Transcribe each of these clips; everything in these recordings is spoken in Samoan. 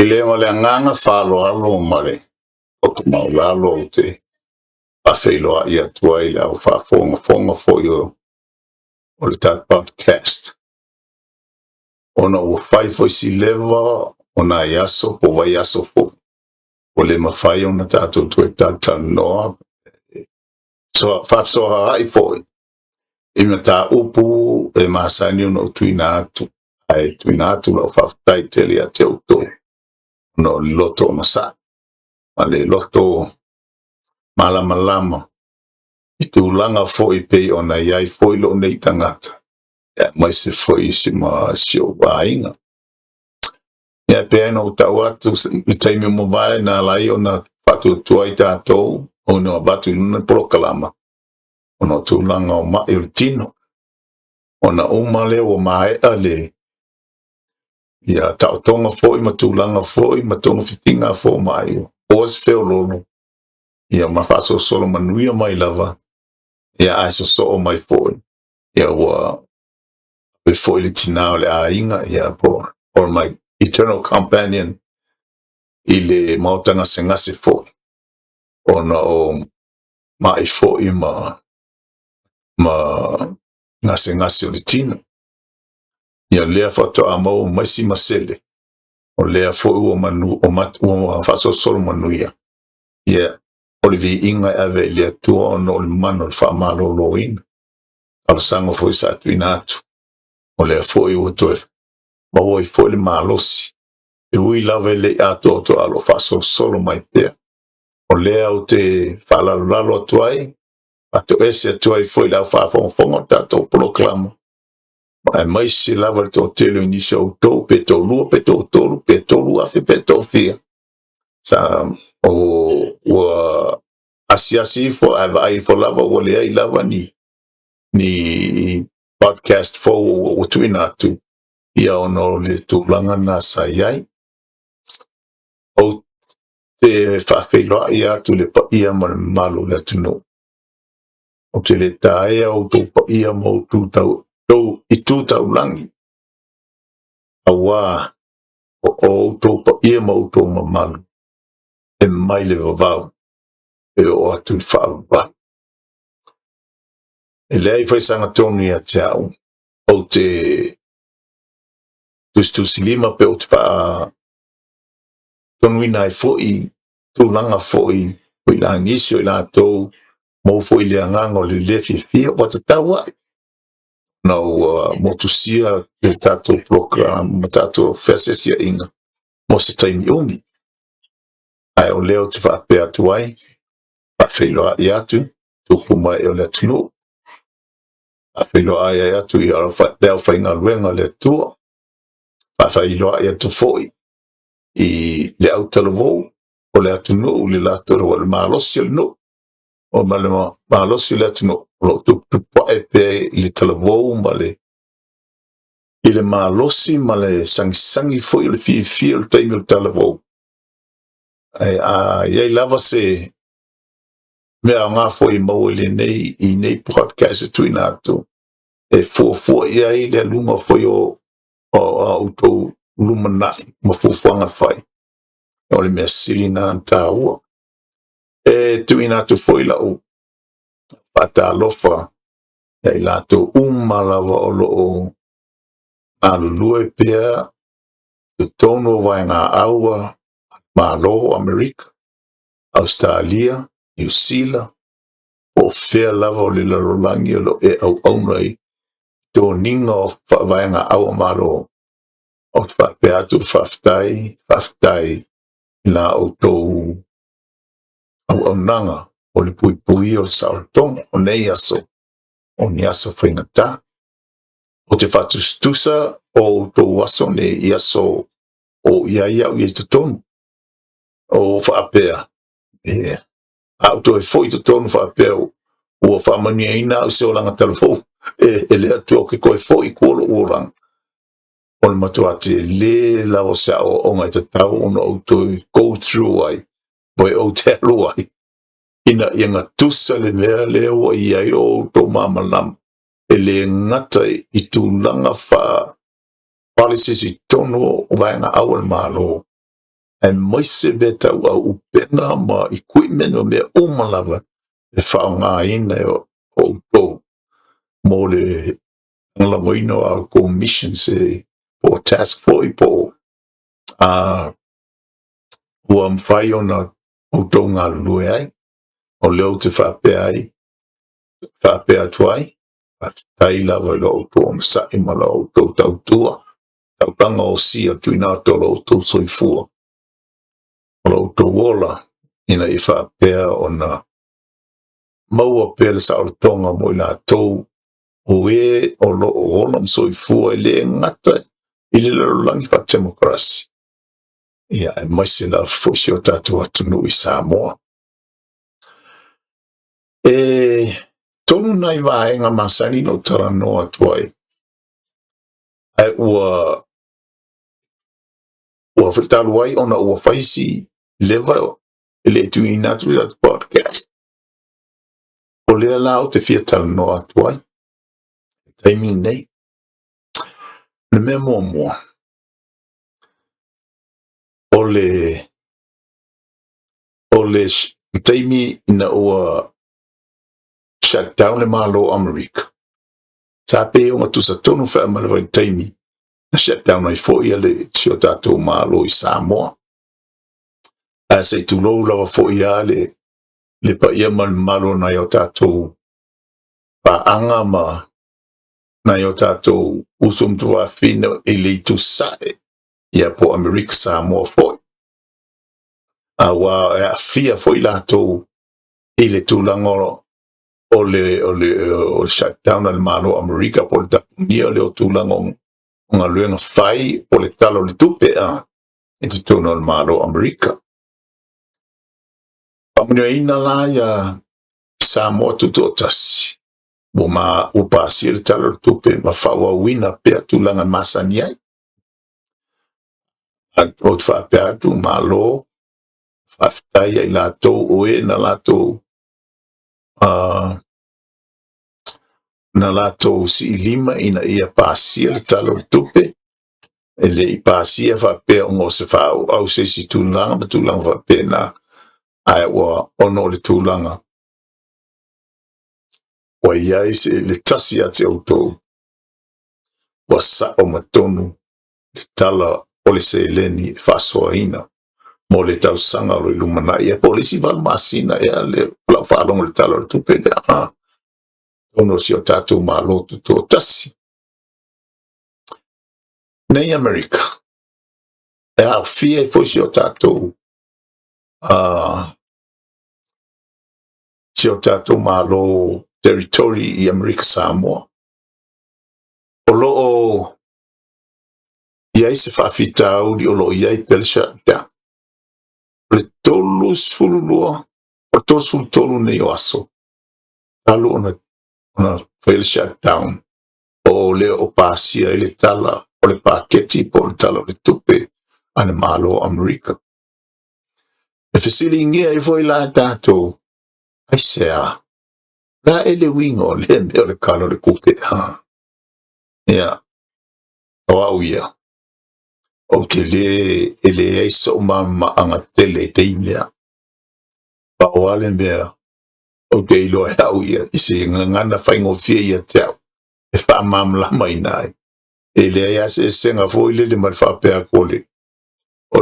I le ma le agaga faaaloalo ma le loto maualalo ou te faafeiloai atu ai i le au faafogafoga foi o le tatou podcast, ona ua fai foi si leva o nai aso po o vaiaso foi ua le mafai ona tatou toe talatalanoa, faafesoaai foi i mataupu e masani ona ou tuuina atu. Ae tuuina atu lau faafetai tele ia te outou ona o le loto onosai ma le loto malamalama i tulaga foi e pei ona i ai foi lou nei tagata, aemaise foi ma si ou aiga. Ia, e pei ona ou tau atu i le taimi ua mavae na ala ai ona faatuatua ai tatou ona avatu i luga le polokalama ona o tulaga o mai o le tino. Ona uma lea ua maea le ia taotoga foi ma tulaga foi ma togafitiga a fomai, ua maua se feoloolo ia ma faasolosolo manuia mai lava, ia ae sosoo mai foi ia ua ave foi le tinā o le aiga, ia po or my eternal companion i le maota gasegase foi ona o mai foi ma gasegase o le tino. Ia lea faatoa maua mai si masele, o lea foi ua manu, o mat, ua faasolosolo manuia. Ia, o le viiga e ave i le Atua ona o le mana o le faamaloloina. Talosaga foi sa tuuina atu, o lea foi ua toe maua ai foi le malosi, e ui lava e le i atoatoa o lo o faasolosolo mai pea. O lea ou te faalalolalo atu ai, faatoese atu ai foi i le au faafogafoga o le tatou polokalama, aemaise lava le toatele o nisi o outou, pe toalua, pe toatolu, pe 3,000, pe toafia, sa o, ua asiasi ifo ae vaai ifo lava ua leai lava ni podcast fou ua tuuina atu, ia ona o le tulaga na sa i ai. Ou te faafeiloai atu i le paia ma le mamalu o le atunuu. Ou te le taea outou paia ma outou itu taulagi, auā o outou paia ma outou mamalu e mai le vavau e oo atu i le faavavau. E leai foi sagatonu ia te au, ou te tusitusilima pe ou te faatonuina ai foi tulaga foi o i la nisi o i latou maua foi le agaga o le le fiafia ua tatau ai ona ua motusia le tatou polokalama ma tatou feasiasiaiga mo se taimi umi. Ae o lea ou te faapea atu ai, faafeiloai atu, tupu mai o le atunuu, faafeiloai atu i le aufaigaluega o le Atua, faafeiloai atu foi i le autalavou o le atunuu i le latou le malosi o le nuu, o ma le malosi o le atunuu o lo o tuputupuae pea i le talavou ma le i le malosi ma le sagisagi foi o le fiafia o le taimi o le talavou. Ae a i ai lava se mea aoga foi e maua i lenei i nei podcast e tuuina atu, e fuafua i ai le aluga foi o a outou lumanai ma fuafuaga fai, o le mea sili lena ona taua. E tuuina atu foi lau faatalofa ia i latou uma lava o lo o galulue pea i totonu o vaega aua Malo o Amerika, Ausetalia, Niu Sila, po o fea lava o le lalolagi o lo o e auauna i toniga o vaega aua Malo. Ou te faapea atu faafetai, faafetai i la outou auaunaga o le puipuia o le saolotoga o nei aso, o ni aso faigata. Ou te faatusatusa o outou aso nei i aso o i ai au i totonu. O faapea, e, a ou toe foi i totonu faapea ua faamanuiaina au i se olaga talavou e le Atua ou te toe foi i tua lou olaga. O le matua tele lava o se aoaoga e tatau ona ou toe go through ai, po e ou te alu ai, ina ia gatusa le mea lea ua i ai lo outou malamalama, e le gata i tulaga faa policies i totonu o vaega au a le Malo, aemaise mea tau auupega ma equipment ma mea uma lava e faaaogaina e outou mo le lagolagoina o a outou missions e po o task foi po o ua mafai ona outou galulue ai. O lea ou te faapea ai, faapea atu ai, faafetai lava i lo outou onosai ma lo outou tautua, taulaga osia tuuina atu o lo outou soifua, o lo outou ola, ina ia faapea ona maua pea le saolotoga mo i latou o e o lo o ola ma soifua e le gata i le lalolagi faatemokarasi, ia aemaise lava foi si o tatou atunuu i Samoa. E tolu nai vaega masani na ou talanoa atu ai, ae ua talu ai ona ua fai si leva e le tuuina atu i le podcast. O lea la ou te fia talanoa atu ai i le taimi lenei. O le mea muamua, o le taimi ina ua shut down le Malo o Amerika, sa pei ona tusa tonu ma le vaitaimi na shut down ai foi le si o tatou Malo i Samoa. Ae se i tulou lava foi a le paia ma le mamalu o nai o tatou paaga ma nai o tatou uso ma tuafafine i le itu sae, ia po Amerika Samoa foi. Aua e aafia foi latou i le tulaga o le shutdown a le Malo o Amerika po o le tapunia o le o tulaga o galuega fai po o le Tala o le Tupe a i totonu o le Malo o Amerika. Faamanuiaina la ia Samoa Tutoatasi ua ma ua pasia le Tala o le Tupe ma faaauauina pea tulaga masani ai. Ou te faapea atu, malo, faafetai ia i latou o e na latou siilima ina ia pasia le Tala o le Tupe. E le i pasia faapea ona o se faaauau se isi tulaga ma tulaga faapena, ae ua ona o le tulaga ua i ai se le tasi ia te outou ua sao ma tonu le tala o le seleni e faasoaina mo le tausaga o lo i lumanai ia po o le isi 8 masina ea le lau faalogo le Tala o le Tupe lea a tonu o si o tatou Malo Tutoatasi. Nei Amerika, e aafia ai foi si o tatou Malo territory i Amerika Samoa. O lo o i ai se faafitauli o lo o i ai pea le shutdown. O le 32, o le 33 nei o aso, talu ona fai le shutdown o lea o pasia ai le tala o le paketi po o le Tala o le Tupe a le Malo o Amerika. E fesiligia ai foi la e tatou, aisea? La e le uiga o lea mea o le Tala o le Tupe a? Ia, o au ia, ou te le, e leai so'u malamalamaaga tele i le mea. Pau lava le mea ou te iloa e au ia, i se gagana faigofie ia te au, e faamalamalamaina ai. E leai lava se esega foi lele ma le faapea atu o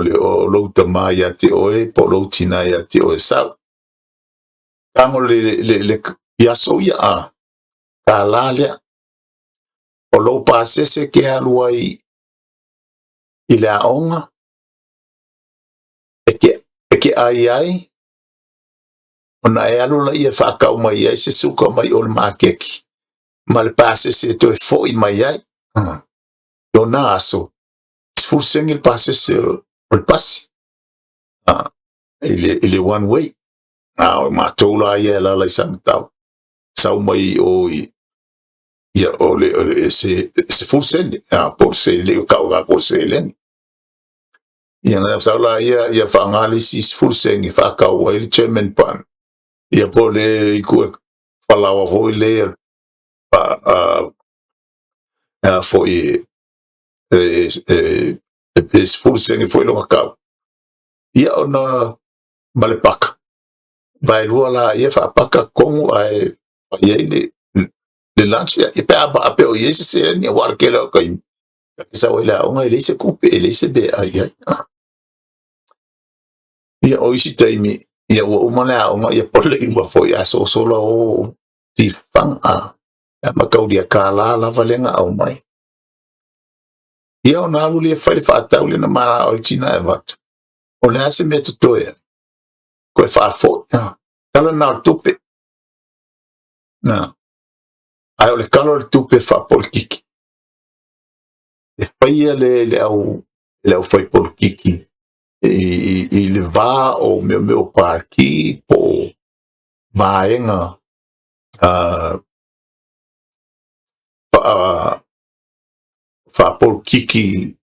lou tamā ia te oe po o lou tinā ia te oe sau. Tago le i aso ia a, tālā lea. O lou pasese ke alu ai i le aoga, e ke ai ai, ona e alu laia e faatau mai ai se suka mai o le makeki, ma le pasese e toe fo'i mai ai. I ona aso, 10 sene le pasese o le pasi, i le one way. A o matou la ia e alaala i Samatau, sau mai o i Ia, o le, o le se, 10 sene, a, po o se le o tau la po o le seleni. Ia, na sau la ia, ia faaaoga le isi 10 sene faatau ai le German bun. Ia, po o le itu e falaoa foi lea, a foi e 10 sene foi lona tau. Ia, ona ma le paka. Vaelua la ia faapaka tonu ae fai ai le lunch. Ia, pe a faapea o i ai se seleni, aua o le tele o taimi. Ta te sau ai le aoga e leai se tupe, e leai se mea e ai ai. Ia, o isi taimi, ia ua uma le aoga, ia po o le 9 foi ae sosola o tifaga a. E mataulia $1 lava lea na aumai. Ia, ona alu lea fai le faatau lea na manao ai tina e avatu. O le a se mea totoe ai? Toe faafoi. Tala na o le tupe. Na. Ae o le tala o le tupe faapolitiki. E faia le au fai politiki i le va o mea mea o pāti po o vaega faapolitiki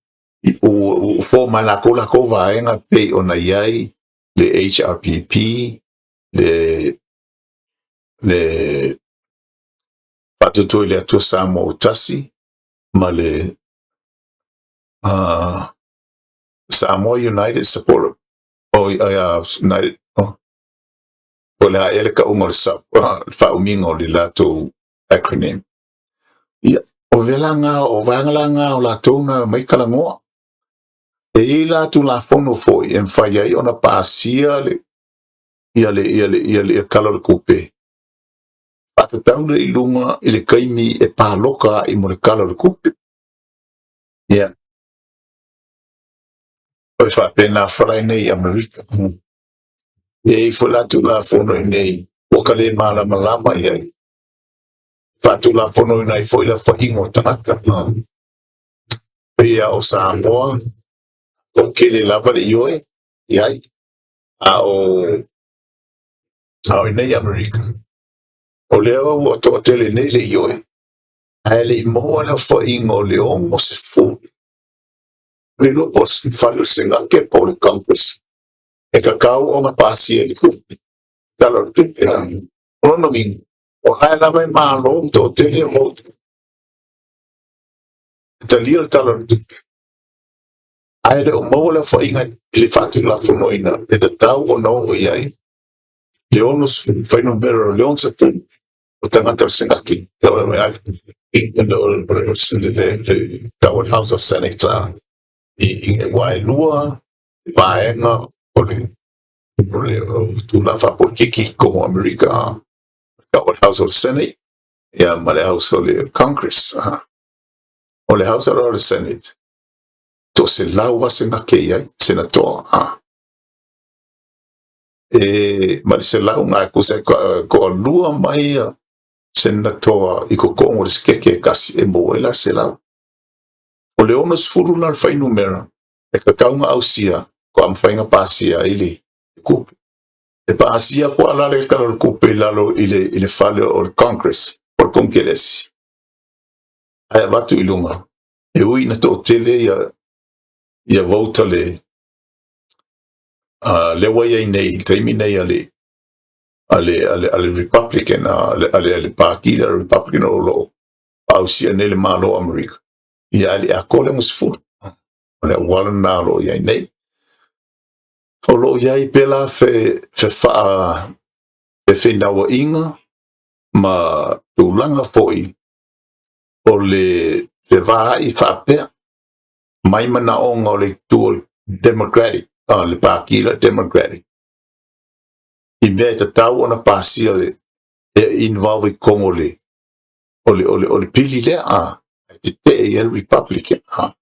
ua fua mai lakou lakou vaega pei ona i ai le HRPP, le Faatuatua i le Atua Samoa ua Tasi, ma le Samoa United Support, o United, oh, o le a ea le tauga o le sub, le faaumiga o le latou acronym. Ia, o vela ngā, o vaega la ngā o latou na mai talanoa. E i ai la Tulafono foi e mafai ai ona pasia le ia le ia le ia le tala o le tupe. Faatatau lea i luga i le taimi e paloka ai mo le tala o le tupe. Ia. O e faapena fala nei i Amerika. E i ai foi la Tulafono i nei ua ka le malamalama i ai. Faatulafonoina ai foi le aofaiga o tagata. Pei lava o Samoa, toatele lava le ioe i ai. A o i nei Amerika, o lea ua toatele nei le ioe, ae le i maua le aofaiga o le 60. Le iloa po o le fale o le Senate po o le Congress e tatau ona pasia i le tupe, tala o le tupe. O lona uiga, o la e lava e malo ma toatele vote e talia le tala o le tupe. Ae le o maua le aofaiga i le faatulafonoina e tatau ona oo i ai le 60 fuainumera o le 60 o tagata o le Senate, le tau o le House of Senate i aua e lua vaega o le tulaga faapolitiki i totonu o Amerika, tau o le House of Senate, ia, ma le House o le Congress. O le House o le Senate, 100 Senate i ai, senatoa. E ma le 100 ngā tusa toalua mai senatoa i totonu o le sekeke e tasi e maua ai la le 100. O le 60 la le fuainumera e tatau ona ausia faatoa mafai ona pasia ai le tupe. E pasia koa la le tala o le tupe i lalo i le fale o le Congress, o le Konkelesi. Ae avatu i luga, e ui ina toatele ia vote le lea ua i ai nei i le taimi nei a le Republican, a le Pāti le Republican o lo o ausia nei le Malo o Amerika. Ia, ae le atoa le 60. O le auala lena o lo o i ai nei. O lo o i ai pea la fe faa fefinauaiga ma tulaga foi o le fevaai faapea mai manaoga o le itu o le Democratic, le Pāti la Democratic i mea e tatau ona pasia le e involve i totonu o le pili lea e tetee i ai le Republican.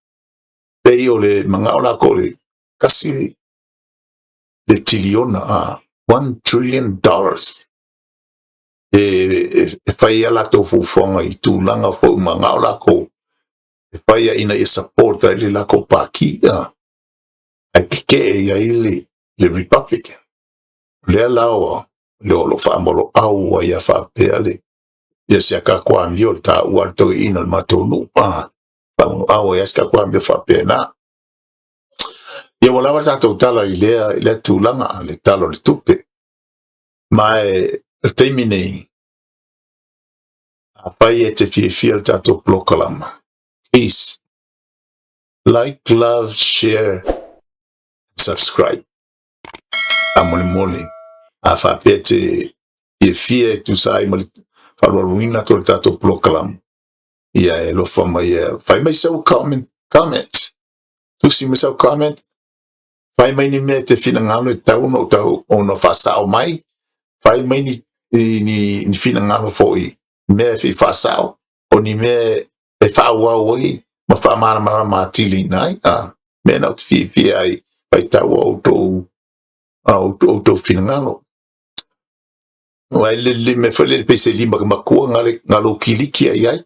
Pei o le manao lakou le 1 le tiliona, $1 trillion e fai ai latou fuafuaga i tulaga foi manao lakou e fai ai ina ia support ai le lakou pāti ae tetee i ai le Republican. O lea la ua le o lo faamoloau ai a faapea le Ia si a kākou amio le taua a le toeaina o le matou nuu. Ah, a ua i ai se kākou amio faapena. Ia ua lava le tatou tala i lea tulaga, le tala o le tupe. Ma e le taimi nei, afai e te fiafia le tatou polokalama, please, like, love, share, subscribe. Faamolemole, a faapea te fiafia e tusa ai ma le faalualuina atu o le tatou polokalama, ia e alofa mai e fai mai sau comment, tusi mai sau comment, fai mai ni mea e te finagalo e tau ona tau ona faasao mai, fai mai ni finagalo foi mea e fia faasao, o ni mea e faaauau ai ma faamalamalama atili ai a mea na ou te fiafia ai faitau a outou finagalo. Ua le le mea foi le pe se lima matua nga lou kiliki ai ai.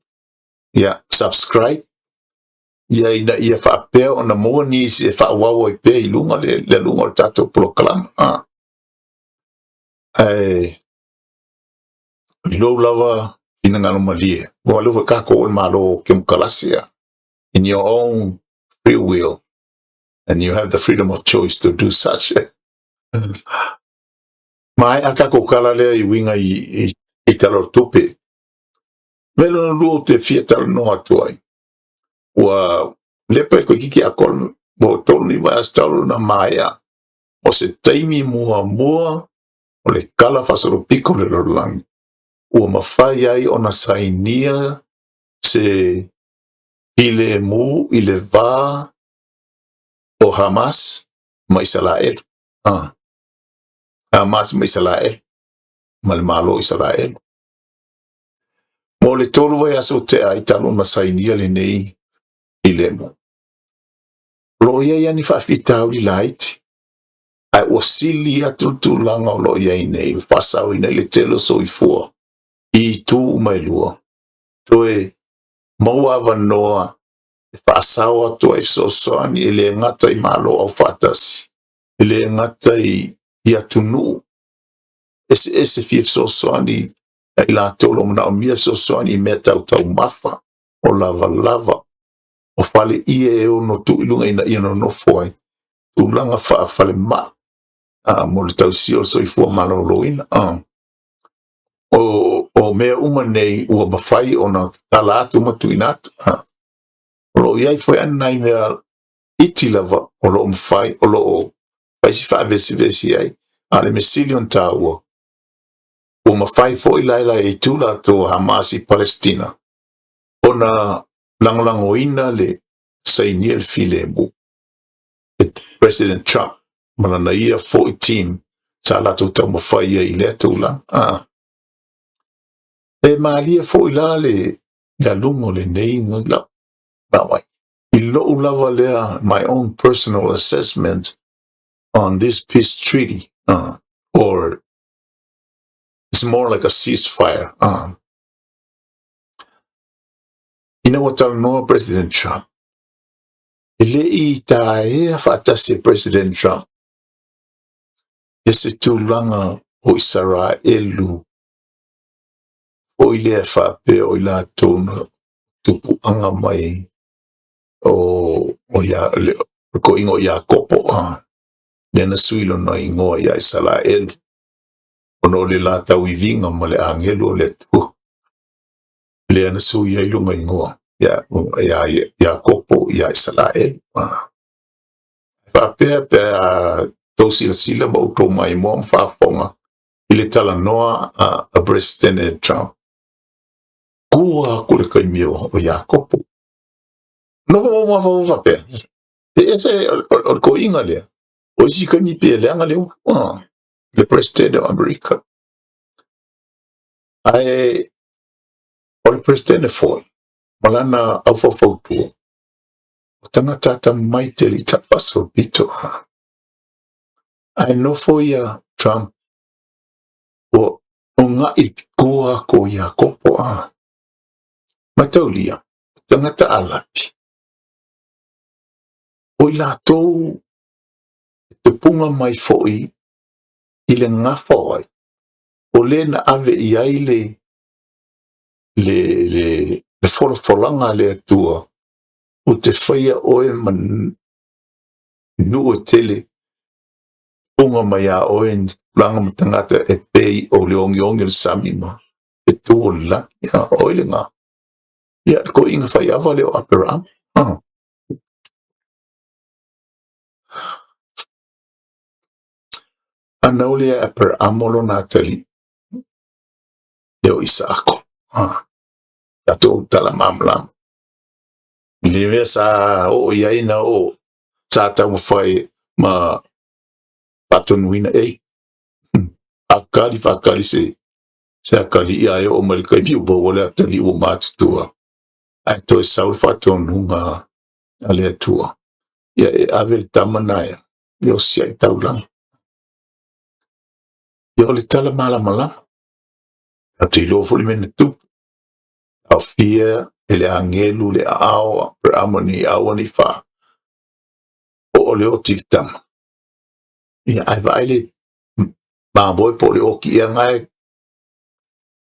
Ia, subscribe. Ia ina ia faapea ona maua nisi e faaauau ai pea i luga le luga o le tatou polokalama. Ah. Ae, i lou lava finagalo malie. Ua leva kākou o le Malo Kemokarasi. In your own free will, and you have the freedom of choice to do such. Ma a kākou kala lea i winga i tala o tupe. Me lona lua o te fia talanoa atu ai. Ua lepa e koe kiki a kol, mo tolu ni vaiaso talu na maea. O se taimi muamua o le kala faasolopito le lalolagi. Ua mafai ai ona sainia se filemu i le va o Hamas ma Isaraelu. Ah. Hamas ma Isaraelu. Ma le Malo Isaraelu. Mo le 3 vaiaso tea ai talu ona sainia lenei filemu. O lo o i ai ni faafitauli laiti. Ae ua sili atu le tulaga o lo o i ai nei, faasaoina i le tele o soifua i itu uma e lua. Toe maua avanoa e faasao atu ai fesoasoani e le gata i Malo Aufaatasi, e le gata i atunuu eseese fia fesoasoani i latou lo manaomia fesoasoani i mea tau taumafa, o lavalava, o fale ia e ono tuu i luga ina ia nonofo ai, tulaga faafalemai, mo le tausia o le soifua maloloina. O mea uma nei ua mafai ona tala atu ma tuuina atu. O lo o i ai foi ana nai mea iti lava o lo o mafai, o lo o fai si faavesivesi ai, a o le mea sili ona taua, ua mafai foi la e itu latou Hamas i Palestina ona lagolagoina le sainia le filemu e President Trump ma lana ia foi team sa latou taumafai ai i lea tulaga. Ah. E malie foi la le aluga o lenei la mai. I lou lava lea, my own personal assessment on this peace treaty, or it's more like a ceasefire. Ina ua talanoa President Trump, e le i taea faatasi e President Trump e se tulaga o Isaraelu foi lea faapea o i latou na tupuaga mai o ia le koiga o Iakopo a lea na sui lona igoa ia Isaraelu ona o le la tauiviga ma le agelu o le Atua lea na sui ai lona igoa ia Iakopo ia Isaraelu. Faapea pe a tou silasila ma outou maimoa ma faafofoga i le talanoa a President Trump. Kua aku le kaimi o Iakopo. Nofo mo ma faapea. E ese o le koiga lea. O isi kaimi pe leaga le upu. Le President o Amerika. Ae o le President foi, ma lana aufaufautua, o tagata atamamai tele i tala faasolopito. Ae nofo ia Trump o ogaʻi pikoa aku o Iakopo a. Mataulia, tagata Alapi. O i latou e tupuga mai foi i le gafa o ai. O le na ave i ai le le folafolaga a le Atua, ou te faia oe ma nuu e tele, tupuga mai iā oe ni tupulaga ma tagata e pei o le ogiogi o le sami ma fetu o le lagi. Ia, o ai lena? Ia, le toeaina faiava lea o Aperamo. Ah. Fanau lea e Aperamo lona atalii, lea o Isaako. Ah. Tatou tala malamalama. Le mea sa oo i ai na oo, sa taumafai ma faatonuina, ei, faakali, faakali se atalii ae oo mai le taimi ua maua le atalii ua matutua, ae toe sau le faatonuga a le Atua, ia e ave le tama na e osi ai taulaga. Ia o le tala malamalama, tatou te iloa foi le mea na tupu, taofia e le agelu le aao a Aperamo ne i aua ne i faa oo le oti i le tama. Ia, ae vaai le mamoe po o le oti ea na e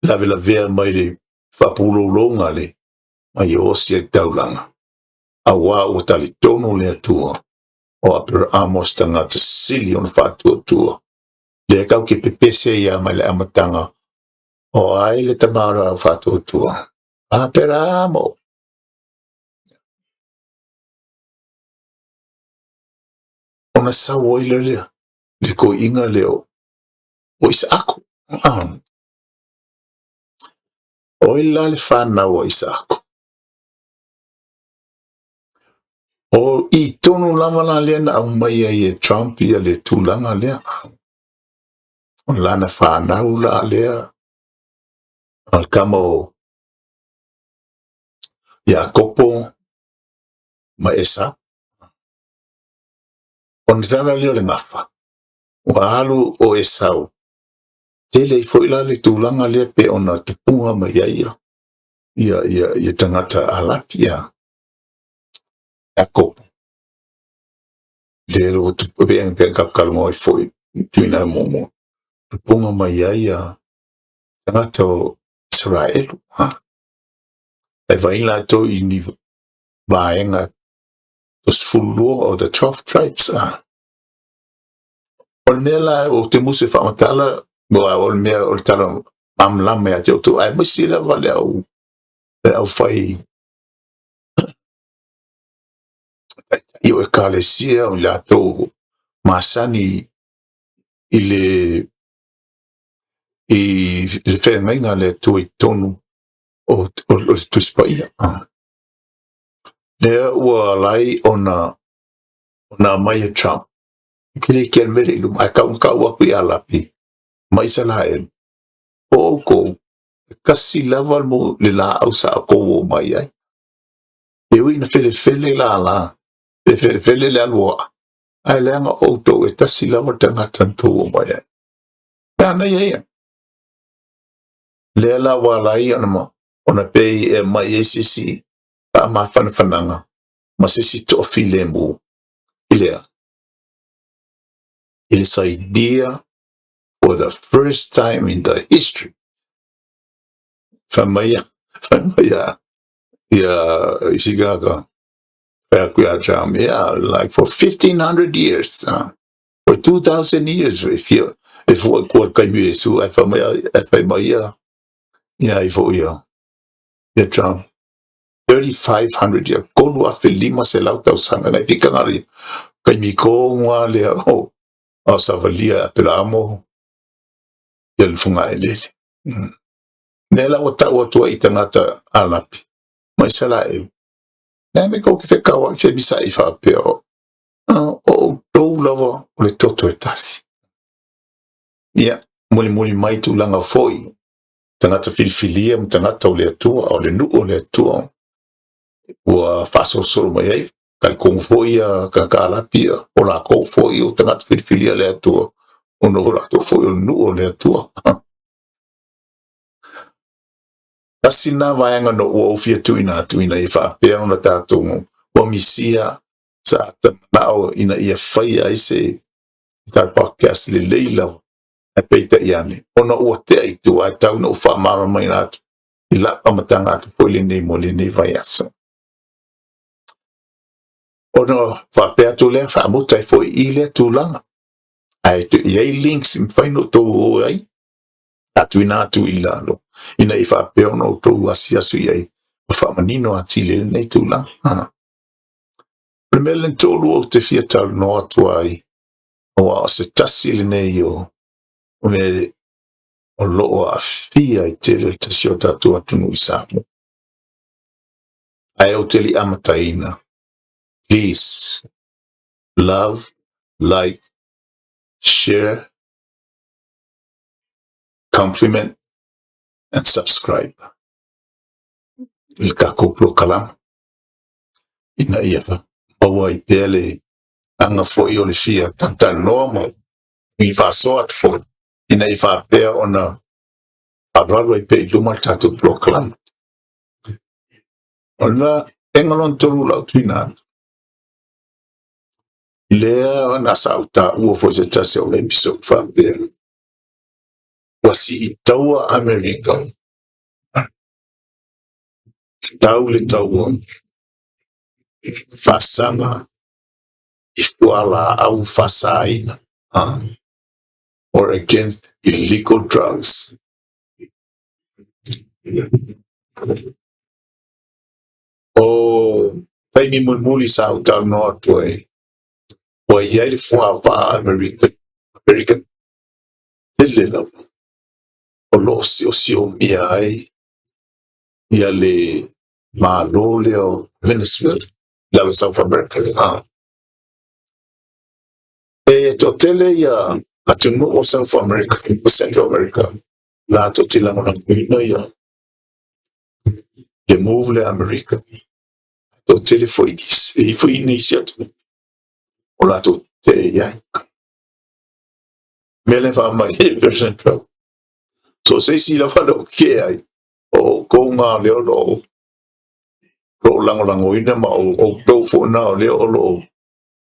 lavelavea mai le faapuloulouga le ma ia osi ai le taulaga, auā ua talitonu le Atua o Aperamo o se tagata sili ona faatuatua. Lea tatou te pepese ai lava mai le amataga, o ai le tama o le au faatuatua? Aperamo! Ona sau ai lea le toeaina lea o Isaako. Ah. O ai la le fanau a Isaako? O i tonu lava la lea na aumai ai e Trump ia le tulaga lea. O lana fanau la lea, o le tama o Iakopo ma Esau. Ona tala lea o le gafa, ua alu o Esau, tele ai foi la le tulaga lea pe ona tupuga mai ai ia tagata Arapi ia Iakopo. Lea ua tupu, pe pe talanoa ai foi tuina muamua. Tupuga mai ai ia tagata o Isaraelu. Ha? E vai latou i ni vaega 12 o the 12 tribes. Ah. O le mea la ou te musu e faamatala, o le mea o le tala malamalama ia te outou, aemaise lava le aufai taitai o ekalesia o i latou masani i le feagaiga a le Atua i totonu o le Tusi Paia. Ah. Lea ua ala ai ona aumai e Trump, ke le kea le mele i luma, ae tau na tau atu i Arapi ma Isaraelu, o outou, e kasi lava mo le laau sa outou o mai ai. E ui na felefele lala, e felefele le aluaa, ae leaga outou e tasi lava le tagata na tou o mai ai. Mea ia ia. Lea la ua ala ai ona pei e mai ai se isi faamafanafanaga ma se isi toafilemu i lea. I le sainia for the first time in the history. Fai mai ia isi gaga, fai aku ia Trump, yeah, like for 1500 years, for 2000 years, if you, if what kua kaimi Iesu, ai fai mai, ai fai mai ia, ia i fo ia, ia Trump, 3500 years, 3500 tausaga, ngai pika ngari, kaimi ko ngā lea, o, o savalia Aperamo, ia le fugaelele. Lea la ua tau atu ai i tagata Arapi ma Isaraelu. Le a mea kou te fekauai femisa'i faapea o outou lava o le toto e tasi. Ia, mulimuli mai tulaga foi, tagata filifilia ma tagata o le Atua, o le nuu o le Atua, ua faasolosolo mai ai, talitonu foi ia tagata Arapi ia, o latou foi o tagata filifilia le Atua, ona o latou foi o le nuu o le Atua. Tasi na vaega na ua ou fia tuuina atu ina ia faapea ona tatou ua misia sa manao ina ia faia ai se tatou podcast lelei lava, ae peitai ane, ona ua tea i tua ae tau ina ou faamalamalamaina atu. I lau amataga atu foi lenei mo lenei vaiaso. Ona faapea atu lea, faamuta ai foi i lea tulaga. Ae i ai links e mafai ona outou o ai, a tuuina atu i lalo, ina ia faapea ona outou asiasi i ai ma faamanino atili lenei tulaga. Ha. O le mea lena tolu ou te fia talanoa atu ai, aua o se tasi lenei o mea o lo o aafia ai tele le tasi o tatou atunuu i Samoa. Ae ou te le i amataina, please, love, like, share, compliment and subscribe i le tatou polokalame ina ia maua ai pea le aga foi o le fia talatalanoa ma i faasoa atu foi ina ia faapea ona alualu ai pea i luma le tatou polokalame. O le vaega lona tolu lau tuuina atu, lea na sa ou taua foi se tasi o episode faapea, ua siitaua Amerika, tau le taua faasaga i fualaau faasaina, or against illegal drugs. O taimi mulimuli sa ou talanoa atu ai, ua i ai le fuavaa Amerika, Amerika tele lava, o lo o siosiomia ai ia le Malo lea o Venezuela, i lalo South America. E toatele ia atunuu o South America, o Central America, latou te lagolagoina ia le move lea Amerika. Toatele foi e i ai foi nisi atunuu o latou te i ai. Mea lea faamai e President Trump. So se isi lava lea o ke ai, o outou ngā lea o lo o lagolagoina ma o outou foi na o lea o lo o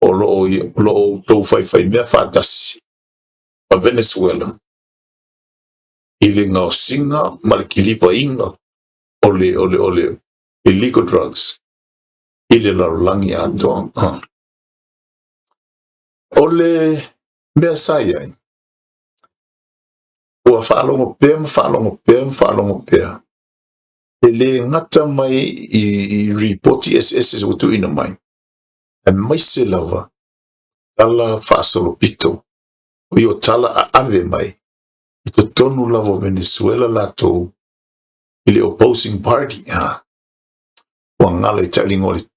o lo o outou faifaimea faatasi ma Venezuela i le gaosiga ma le kilivaina o le o le o le illegal drugs i le lalolagi atoa. O le mea sa i ai, ua faalogo pea ma faalogo pea ma faalogo pea, e le gata mai i ripoti eseese ua tuuina mai, aemaise lava tala faasolopito, o ia tala aave mai i totonu lava o Venezuela latou i le opposing party. Ua galo i taʻiliga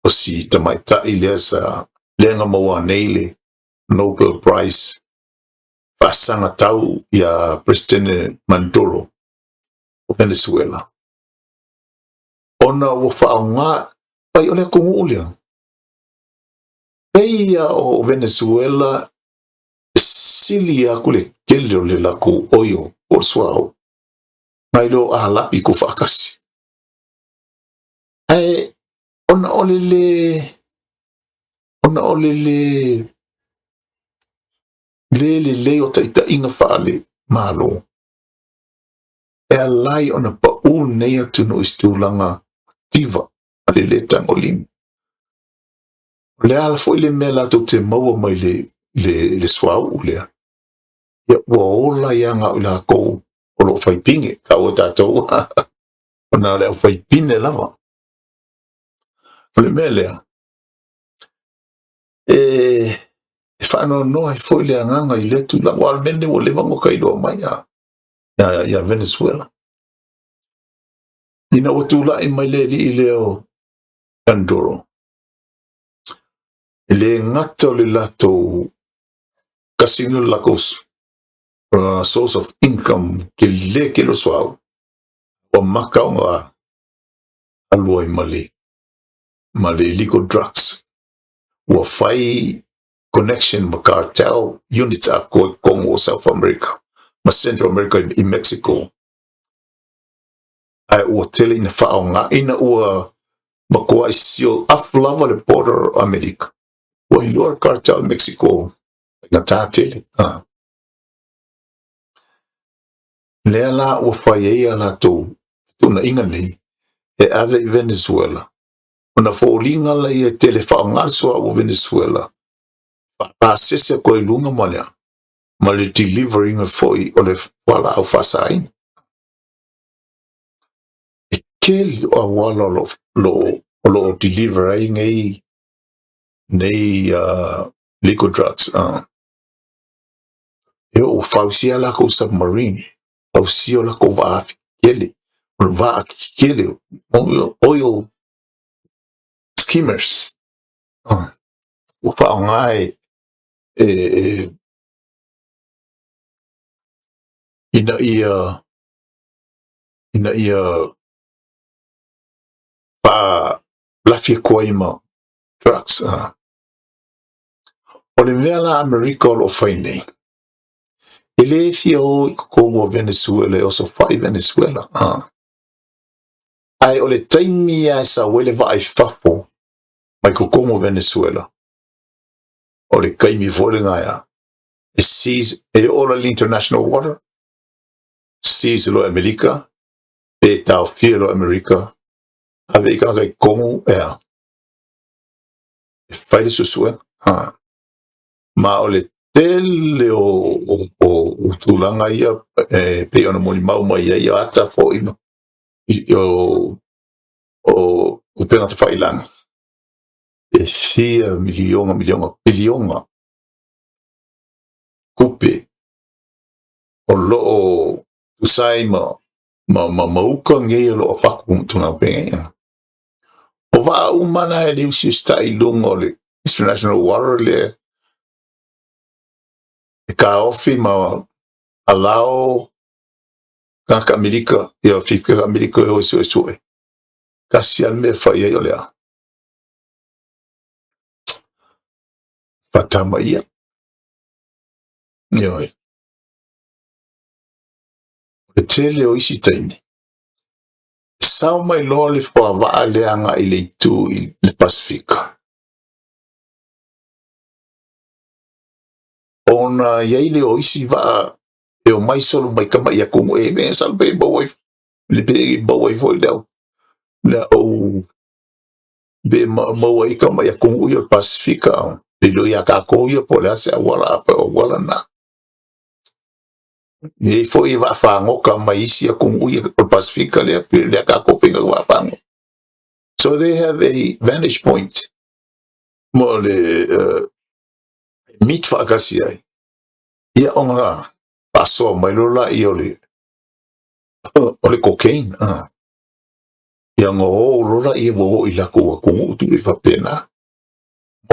o si tamaitai lea sa lea na maua nei le Nobel Prize faasaga tau ia President Maduro o Venezuela, ona ua faaaoga ai o le atunuu lea pei ia o Venezuela e sili aku le tele o le latou oil po o le suauu nai lo Alapi tuufaatasi. Ae ona o le le ona o le le le lelei o taitaiga faale-Malo e ala ai ona pau lenei atunuu i se tulaga mativa ma le le tagolima. O le a foi le mea latou te maua mai le, le, le suauu lea, ia ua ola ia na o i latou o lo o fai pine, taua tatou, ona o le au fai pine lava. O le mea lea, e faanoanoa ai foi le agaga i lea tulaga, aua o le mea lenei ua leva ona tailoa mai ia Venezuela. Ina ua tulai mai le alii lea o Maduro, e le gata o le latou tasi o le latou source of income tele tele o suauu, ua maka ona alu ai ma le illegal drugs. Ua fai connection ma cartel units atoa i totonu o South America ma Central America i Mexico. Ae ua tele ina faaaoga ina ua matuai seal off lava le border o Amerika. Ua iloa le cartel i Mexico faigata tele. Lea la ua fai ai a latou fetuunaiga. fetuunaiga nei e ave i Venezuela, ona foliga laia e tele faaaoga le suauu o Venezuela faapasese atu ai i luga ma le ma le deliver ina foi o le fualaau faasaina. E tele o auala o lo o deliver ai nei legal drugs. E oo ua fausia lakou submarine, fausia o lakou vaa kele, o le vaa kele, oil skimmers. Ua faaaoga e ina ia lafi atu ai ma drugs. O le mea la Amerika o lo o fai nei, e le fia o i totonu o Venezuela e osofai Venezuela. Ae o le taimi lava e sau ai le vaa i fafo mai totonu o Venezuela, o le taimi foi lena e seize, e oo la i le international water, seize loa e Amerika, pe taofia loa e Amerika, ave i tagata i totonu e fai le suesuega. Ma o le tele o tulaga ia e pei ona molimau mai ai ata foi o upega tafailagi, e fia miliona, miliona, piliona tupe o lo o tusa ai ma uka nei o lo o avatu tulaga penei. O vaa uma la e le usiusitai i luga o le international water lea e taofi ma allow tagata Amerika, ia fika Amerika e o e suesue. Tasi lava le mea e fai ai o lea. Faatamaia. Ioe. O le tele o isi taimi, sao mai loa le fuavaa lea agai i le itu i le Pasifika. Ona i ai lea o isi vaa e o mai solo mai tama i atunuu e me salo pe maua ai le pe maua ai foi le au pe maua ai tama i atunuu ia o le Pasifika le ilo ia tatou ia po o le a se auala a pe o auala na. E i ai foi vaa fagota mai isi atunuu ia o le Pasifika lea lea tatou pe vaa fagota. So they have a vantage point mo le meet faatasi ai. Ia ona faasoa mai loa laia o le cocaine. Ia ona o loa laia ua oo i latou atunuu tuu i faapena.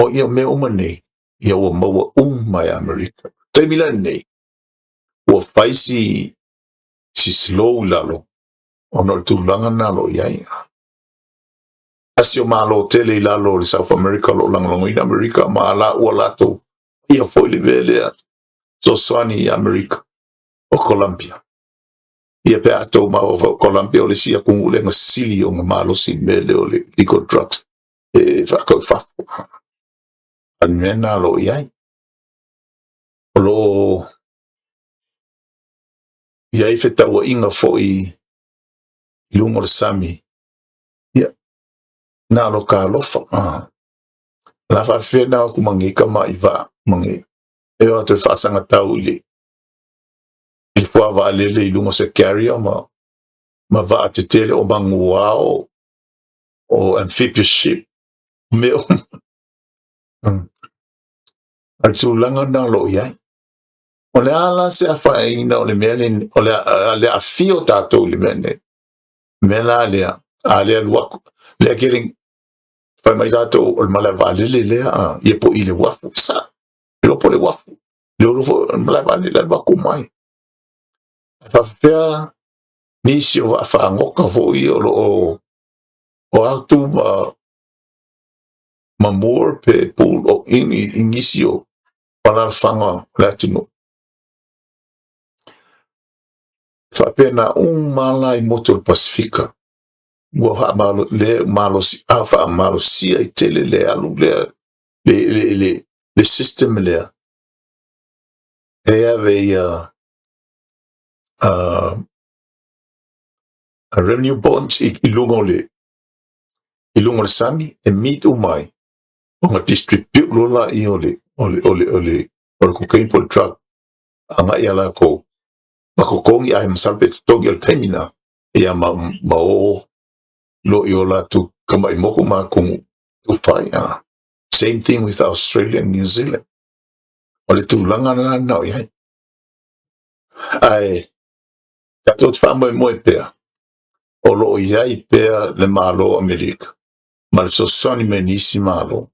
O ia mea uma nei, ia ua maua uma e Amerika. Taimi la nei, ua fai si slow i lalo, ona o le tulaga na o lo o i ai. Tasi o malo tele i lalo o le South America o lo o lagolagoina Amerika ma ala ua latou ia foi le mea lea fesoasoani i Amerika o Colombia. Ia pe a tou mafaufau Colombia o le isi atunuu lea na sili ona malosi i le mea lea o le legal drugs e faatau i fafo. A le mea lena o lo o i ai. O lo o i ai fetauaiga foi i luga o le sami, ia, na o ka alofa. La faafefea na o atu ma nei tama'i vaa ma nei e o atu e faasagatau i le fuavaalele i luga o se carrier ma vaa tetele o manuao o amphibious ship mea uma. A le tulaga lena o lo o i ai. O le a la se afaina o le mea lenei, o le aafia o tatou i le mea lenei. Mea la lea, a le alu atu, lea kele fai mai tatou o le malae vaalele lea, ia po i le uafu. Sa, le po le uafu. Le olo foi o le malae vaalele alu atu mai. E faafefea nisi o vaa fagota foi o lo o o atu ma moor pe pool o i nisi o alaalafaga o le atunuu. Faapena uma la i motu o le Pasifika. Ua faamalo, le malosi, a faamalosia i tele le alu lea, le system lea. They have a revenue bonds i luga o le sami e meet uma ai ona distribute loa laia o le cocaine po o le drug agai ia latou ma totogi, ae masalo pe totogi o le taimi na ia ma o lo i o latou kamai moku ma atunuu tufai. Same thing with Australia and New Zealand. O le tulaga lena na o i ai, ae tatou te faamoemoe pea o lo o i ai pea le Malo o Amerika ma le fesoasoani mai nisi malo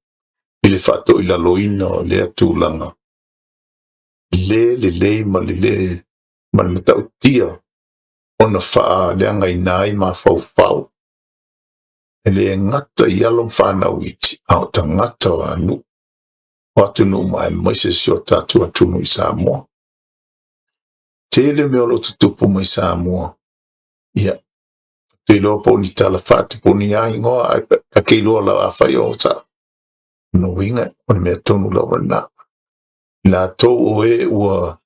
i le faatoilaloina o lea tulaga le lelei ma le lē ma le matautia ona faaleagaina ai mafaufau e lē gata i alo ma fanau iti, a o tagata o anuʻu o atunuu ma aemaise si o tatou atunuu i Samoa. Tele mea o lo o tutupu mai Samoa. Ia te iloa po o ni tala faatupu ni a igoa, ae ka te iloa lava afai o sa no uiga o le mea tonu lava lena. I latou o e ua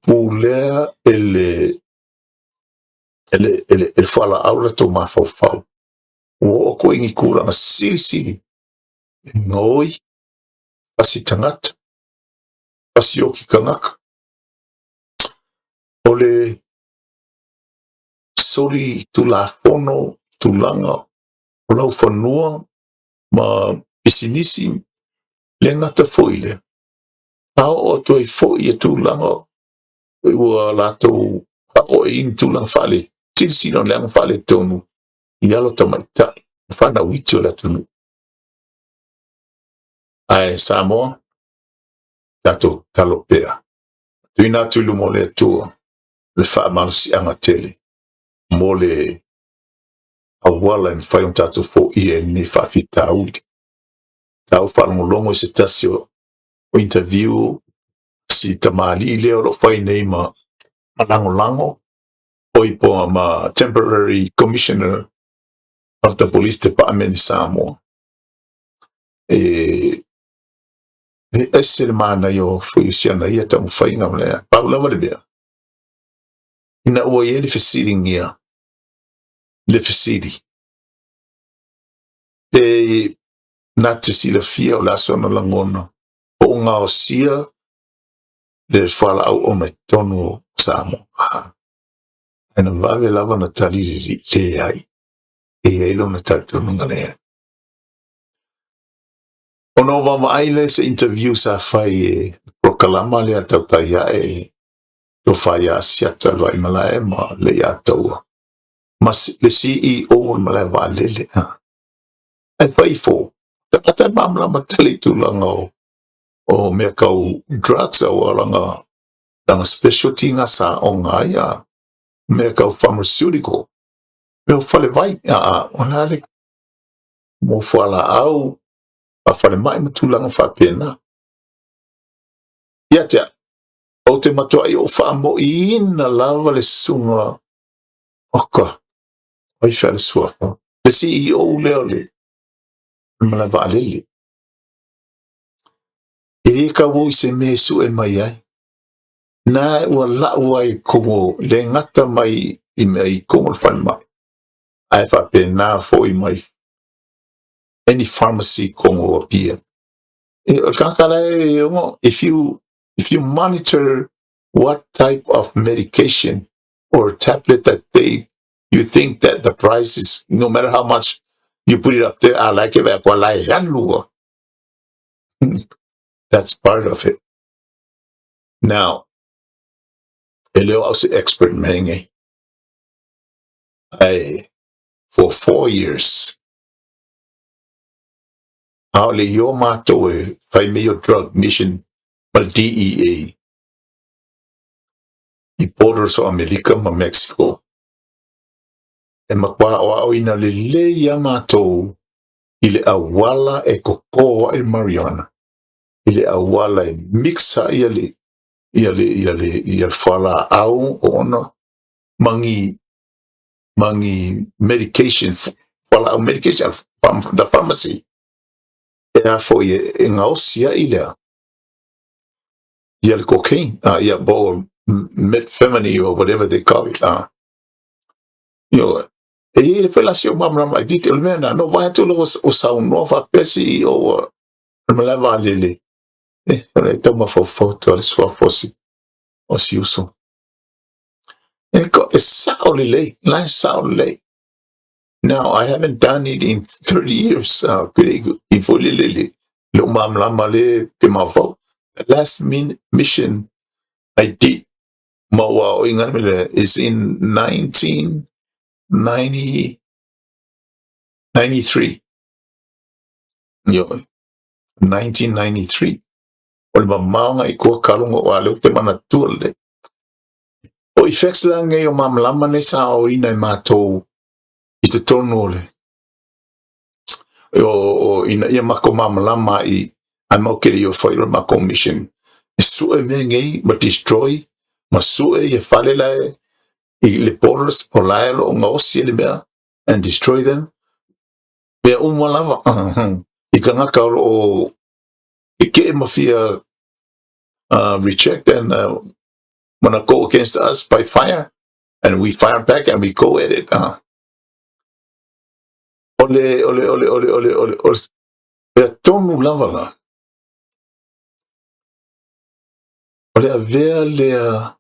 pulea e le fualaau latou mafaufau ua oo atu ai ni tulaga silisili e gaoi, pasi tagata, pasioki tagata, o le soli tulafono tulaga o laufanua ma pisinisi le gata foi lea, a oo atu ai foi i tulaga ua latou faaoo i ni tulaga faale silisili o leaga faaletonu i alo tamaitai ma fanau iti o le atunuu. Ae Samoa, tatou tatalo pea, tuuina atu i luma o le Atua le faamalosiaga tele mo le auala e mafai ona tatou foia i lenei faafitauli. Sa ou faalogologo i se tasi o interview si tamalii lea o lo o fai nei ma lagolago oi po ma temporary commissioner of the police department i Samoa. E ese le manaia o foi o siana ia taumafaiga ma le pau lava le mea. Ina ua i ai le fesiligia le fesili e na te silafia o le aso na lagona po o gaosia le fualaau ona i totonu o Samoa. Ae na vave lava na tali le leai, e i ai lona talitonuga leai. Ona o vaavaai lea se interview sa fai e prokalama lea tautai ae tofa ia Asiata le Vaimalae ma le Iataua ma le CEO o le malae vaalele. Ae fai fo tagata e malamalama tele i tulaga o mea tau drugs aua lana specialty ga sa oga ai a mea tau pharmaceutical, mea o falevai a o la le mo fualaau faafalemai ma tulaga faapena. Ia te au, ou te matuai ou faamoiina lava le susuga oka ai fea le suafa le CEO lea o le malae vaalele, e lē tau o i se mea e suʻe mai ai na ua lau ai kogo le gata mai i mea i kogo o le falemai, ae faapena foi mai any pharmacy kogo o Apia. E o le tagata la e ono if you monitor what type of medication or tablet that they you think that the price is, no matter how much you put it up there, I like it kwa la e alu. That's part of it. Now, e le o au se expert mea ai for 4 years a o le i o matou e fai mea o drug mission ma le DEA i borders o Amerika ma Mexico, e matua aoaoina lelei ia matou i le auala e koko ai le marijuana, i le auala e mixa ia le fualaau ona ma ni medication, fualaau medication from the pharmacy e a foi e gaosi ai lea ia le cocaine, ia po methamphetamine or whatever they call it. Ioe. E i ai foi la si ou malamalama itiiti, o le mea lena, na ou vaai atu loa o saunoa faapea CEO o le malae vaalele, eh, o le tau mafaufau atu lava le suafa o si uso. E, e sao lelei, la e sao lelei. Now, I haven't done it in 30 years. I foi le lele, lou malamalama le ke mafaufau. The last mission I did, ma ua o inga mele, is in 1990, 93. Ioe, 1993. O le mamao nga i kua kalongo o a leo te manatua lelei. O effects la nei o malamalama nei sa aoina e matou i totonu o le o ina ia makou malamalama i ae mau ke le i o fai le makou mission e sue mea nei ma destroy ma sue ia fale la i le borders o la e lo o gaosi e le mea and destroy them mea uma lava i tagata o lo o keke'e ma fia reject and wanna go against us by fire, and we fire back and we go at it. O le, o le, o le, o le, o le, o le, o le tonu lava la, o le avea lea,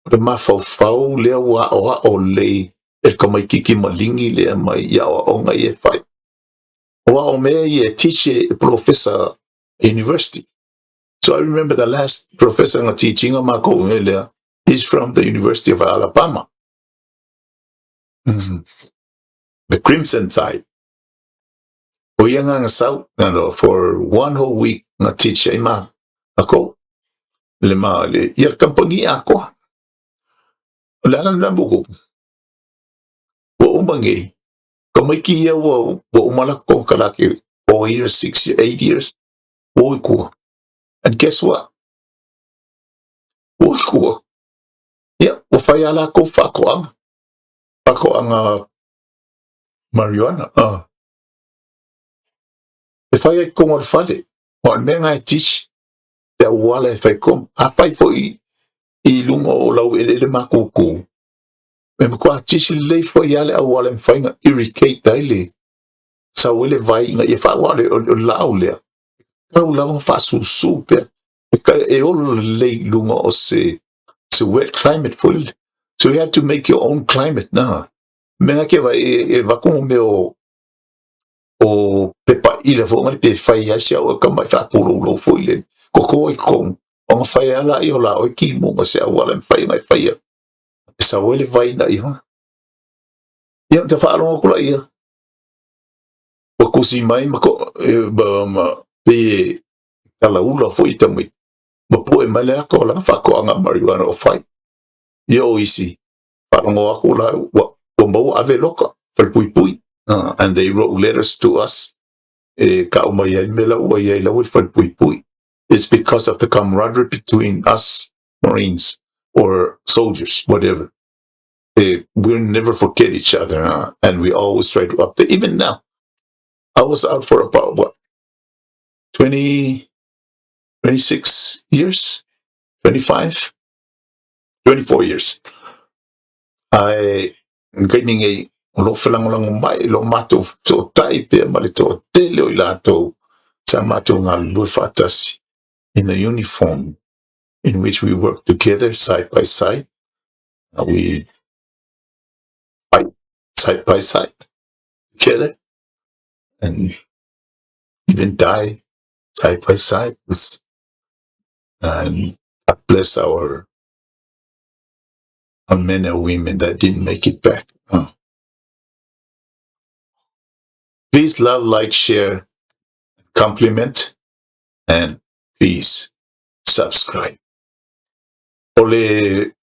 o le mafaufau lea ua aoao lelei e le tamaitiiti maligi lea mai i aoaoga ia e fai. Aua o mea ia e teach e professor university. So I remember the last professor nga teaching makou i mea lea, he's from the University of Alabama. The Crimson Tide. O ia nga sau, no, for one whole week nga teach ai ma ako. Le ma le ia le kampangi ako. O le ala le buku. Ua uma nei. Tamaiti ia ua uma la konekarate 4 years, 6 years, 8 years. Ua o i tua. And guess what? Ua o i tua. Ia, ua fai lava latou faatoaga. Faatoaga marijuana. E fai ai i totonu o le fale. O le mea lena e teach te auala e fai tonu. Afai foi i luga o lau eleele matutu, e matua teach lelei foi lava le auala e mafai ona irrigate ai le sau ai le vai ina ia faaauau o le laau lea. E tatau lava ona faasusu pea. E ola lelei i luga o se wet climate foi lele. So you have to make your own climate na. Mea na ke vai e avatu mo mea o pepa ila foi ngale pe fai ai si au e ka mai faapouloulou foi lele. Koko ai totonu. Ona fai ai laia o la oe timuga se auala e mafai ona e faia. E sau ai le vai ina ia. Ia, ta faalogo atu laia. Ua tusi mai ma, ko, e, ma, ma pei e talaula foi i tamaiti. Ma pue mai le ata o lana faatoaga marijuana o fai. Ia o isi, faalogo atu la, ua maua ave loka, falepuipui. And they wrote letters to us e ka'u mai ai mea la ua iai laua i le falepuipui. It's because of the camaraderie between us Marines or soldiers, whatever. We never forget each other, and we always try to update. Even now, I was out for about, what, 20, 26 years, 25, 24 years. Ae taimi nei o lo o felagolago mai lo matou fesootai pea ma le toatele o i latou sa matou galulue faatasi in a uniform in which we work together side by side. We fight side by side together and even die side by side. With, and God bless our men and women that didn't make it back. Please love, like, share, compliment, and please subscribe. O le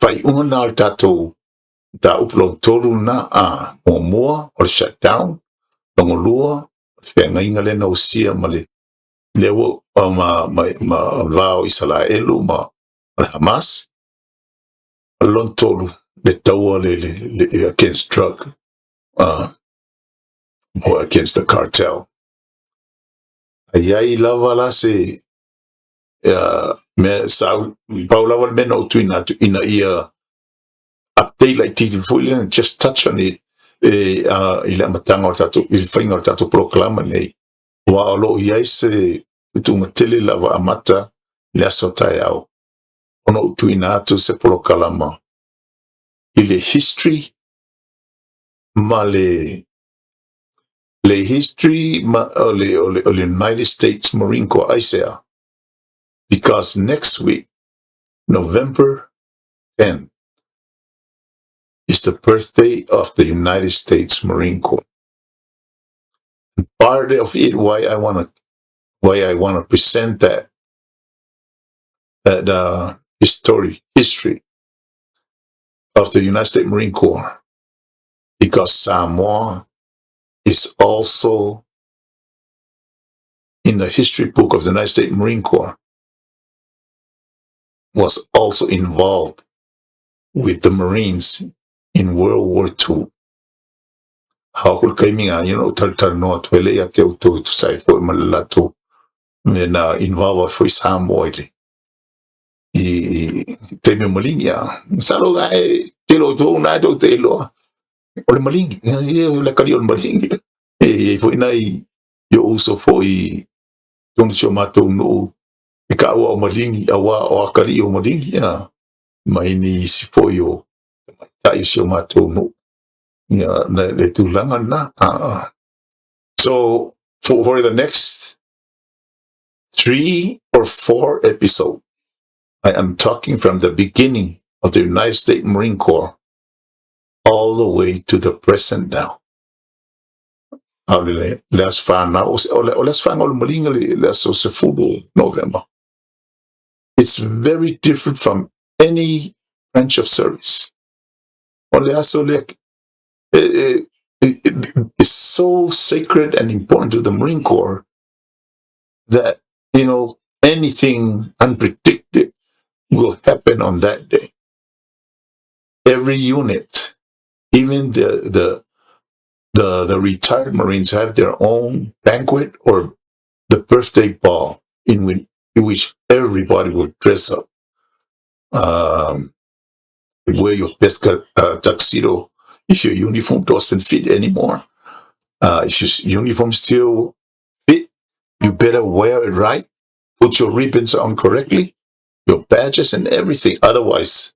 faaiuga na o le tatou mataupu lona tolu lena a muamua o le shutdown, lona lua o le feagaiga lea na usia ma le lea ua ma va o Isalaelu ma le Hamas, o le lona tolu le taua le against drug or against the cartel. A iai lava la se mea sa pau lava le mea na ou tuuina atu ina ia update laitiiti foi lea, just touch on it e, i le amataga o le tatou, i le faiga o le tatou polokalama nei. Aua o lo o i ai se tuutuuga tele lava amata i le aso taeao ona ou tuuina atu se polokalama i le history ma le le history ma o le, o le, o le United States Marine Corps. Aisea? Because next week, November 10, is the birthday of the United States Marine Corps. And part of it why I want to why I want to present that history of the United States Marine Corps, because Samoa is also in the history book of the United States Marine Corps, was also involved with the Marines in World War II. A ko le taimi a you know talatalanoa atu ai lea ia te outou e tusa ai foi ma le latou mea na involve ai foi Samoa i le i taimi o maligi a. Masalo ga e tele o outou na e tou te iloa o le maligi, ia o le akalii o le maligi. E i ai foi nai i ou uso foi i totonu o si o matou nuu e taua o maligi aua o akalii o maligi a mai nisi foi o tamaitai o si o matou nuu. Ia, le tulaga lena. So, for the next 3 or 4 episodes, I am talking from the beginning of the United States Marine Corps all the way to the present now. A o le, le aso fanau, o le aso fanau o le maliga le, le aso 10 Novema. It's very different from any branch of service. O le aso lea, it's so sacred and important to the Marine Corps that, anything unpredicted will happen on that day. Every unit, even the retired Marines, have their own banquet or the birthday ball in which everybody will dress up. Wear your best tuxedo if your uniform doesn't fit anymore. If your uniform still fit, you better wear it right. Put your ribbons on correctly, your badges and everything. Otherwise,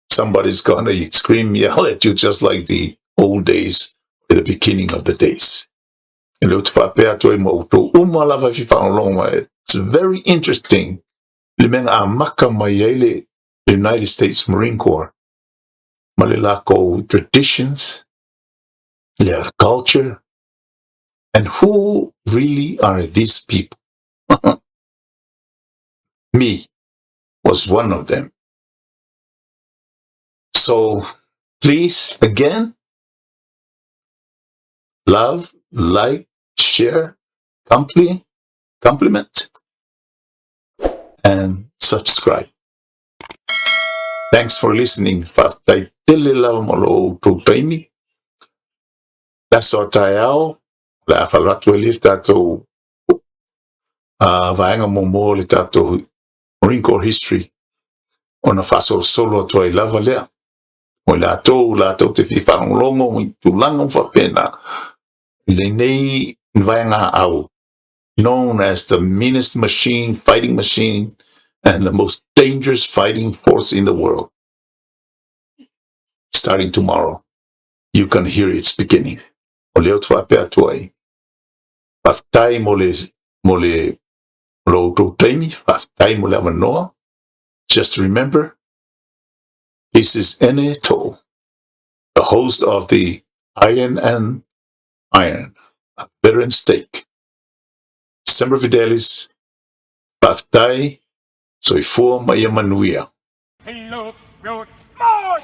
somebody's gonna scream, yell at you, just like the old days, or the beginning of the days. E le ou te faapea atu ai ma outou uma lava e fia faalogologo mai. It's very interesting le mea na amata mai ai le United States Marine Corps ma le lakou traditions, their culture, and who really are these people. Me was one of them. So please, again, love, like, share, compliment, and subscribe. Thanks for listening. Faafetai tele lava mo lo outou taimi. Le aso a taeao, o le a falo atu ai le tatou vaega muamua o le tatou Marine Corps history ona faasolosolo atu ai lava lea. Mo i latou, latou te fia faalogologo i tulaga ma faapena. Lenei vaega au, known as the meanest machine, fighting machine, and the most dangerous fighting force in the world. Starting tomorrow, you can hear its beginning. O lea ou te faapea atu ai. Faafetai mo le lo outou taimi, faafetai mo le avanoa. Just remember, this is Ene To, the host of the Iron and Iron, a veteran stake. Semper Fidelis, faafetai, soifua ma ia manuia. He looked, wrote, more.